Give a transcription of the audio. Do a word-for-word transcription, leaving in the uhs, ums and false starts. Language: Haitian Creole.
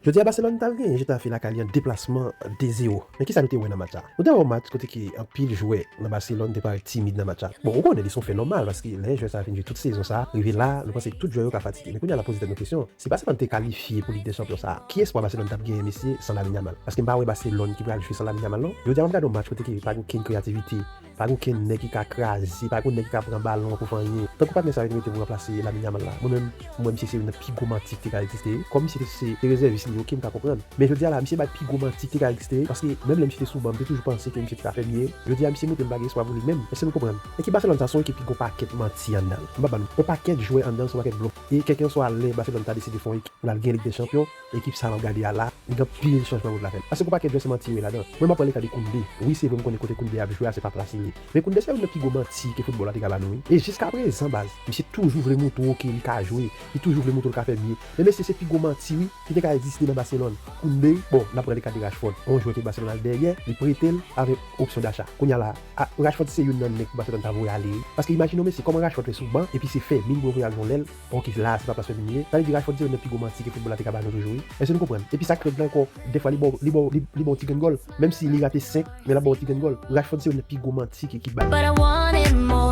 Jodi a Barcelone t al genyen Getafe lakay li an deplasman de zewo. Men kisa nou te wè nan match sa? Nou te wè yon match kote ke anpil jwè nan Barcelone te parèt timid nan match sa. Bon, ou konnen li se yon fè nòmal paske lè jwè sa fin jwe tout sezon sa, rive la, nou panse tout jwè yo ka fatige. Men kounye a n ap poze tèt nou kesyon, si Barcelone te kalifye pou Lig dè Chanpyon sa, ki espwa Barcelone t ap genyen mesye san Lamine Yamal? Paske m pa wè Barcelone ki pral jwe san Lamine Yamal non. Jodi a m ap gade yon match kote ke pa gen okenn kreyativite, pa gen okenn nèg ki ka kraze, pa gen nèg ki ka pran balon pou fè anyen. Tankou patnè sa yo te mete pou ranplase Lamine Yamal la, mwen menm, mwen, misye se youn nan pi gwo manti ki te ka egziste. Kòm misye te, se, te rezèvis li, ok, m ka konprann. Men jodi a la, misye bay pi gwo manti ki te ka egziste, paske menm lè misye te sou ban, m te toujou panse ke misye te ka fè byen. Jodi a, misye montre m pa gen espwa pou li menm. Èske nou konprann? Ekip Barcelone sa, se yon ekip ki gen yon pakèt manti anndan l. M pa ba nou. Yon pakèt jwè anndan l, se yon pakèt blòf. E kèlkenswa lè Barcelone ta deside fè yon ekip pou l al gen Lig dè Chanpyon, ekip sa m ap gade a la, li gen anpil chanjman pou l ta fè. Paske yon pakèt jwè se manti yo ye ladan. Mwen, m ap pale ka de Koundé. Wi, se vre, m konnen kote Koundé ap jwe a, se pa plas li ye. Men Koundé se youn nan pi gwo manti ke foutbòl la te ka ba nou, wi. E jiskaprezan, baz, misye toujou vle moutre w ke li ka jwe, li toujou vle moutre w l ka fè byen. Men mesye, se pi gwo manti, wi, ki te ka egziste nan Barcelone. Koundé, bon, n ap pran le ka de Rashford, yon jwè ke Barcelone al dèyè, li prete l avèk opsyon dacha. Kounye a la, a, Rashford se youn nan nèg Barcelone ta voye ale, wi. Paske imajine w, mesye, kòman Rashford fè sou ban, epi se Fermin pou yo voye al jwe yon lèl, ok, la, se pa plas Fermin li ye. Sa vle di Rashford se youn nan pi gwo manti ke foutbòl la te ka ba nou toujou, wi. Èske nou konprann? Epi sa k rèd la ankò, dèfwa li ba w, li ba w, li, li ba w ti grenn gòl. Menm si li rate senk, men l ap ba w ti grenn gòl. Rashford se youn nan pi gwo manti ke ekip bay. But I want it more.